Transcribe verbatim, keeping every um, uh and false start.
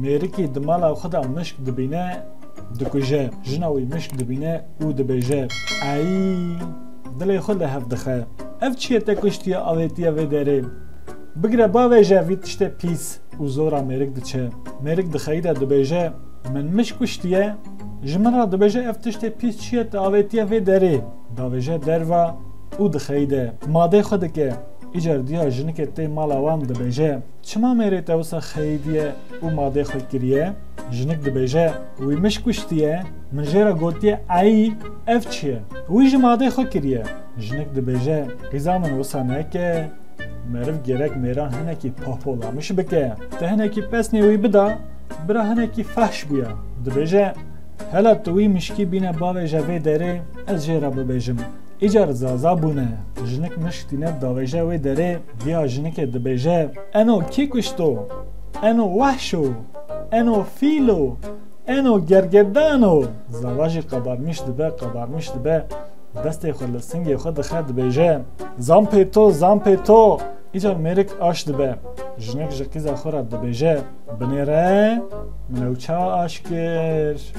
Mêrikî di mala xwe de mişk dibîne, dikuje. Jina wî mişk dibîne û dibêje, Ey! Dilê xwe li hev dixe. Ev çi ye te kuştiye avêtiye vê derê? Bigire bavêje vî tiştê pîs û zora mêrik diçe. Mêrik dixeyîde dibêje, Min mişk kuştiye? Ji min re dibêje ev tiştê pîs çi ye te avêtiye vê derê? Davêje derva û dixeyîde. Madê xwe dike. Îcar diya jinikê tê mala wan dibêje, Çima mêrê te wisa xeyîdiye û madê xwe kiriye? Jinik dibêje, Wî mişk kuştiye, min jê re gotiye, Eyî, ev çi ye? Wî ji madê xwe kiriye. Jinik dibêje, Qîza min wisa neke. Meriv gerek mêran hinekî pohpolamiş bike. Te hinekî pesnê wî bida, bira hinekî fehş bûye. Dibêje, Hela tu wî mişkî bîne bavêje vê derê, ez jê re bibêjim. Îcar zaza bûne. Jinik mişk tîne davêje wê derê, diya jinikê dibêje, Eno kî kuşto? Eno wehşo? Eno fîlo? Eno gergedano? Zava jî qabarmiş dibe, qabarmiş dibe. Destê xwe li singê xwe dixe, dibêje, Zampê to, zampê to! Îcar mêrik aş dibe. Jinik ji qîza xwe re dibêje, Binêre, min ew ça aş kir?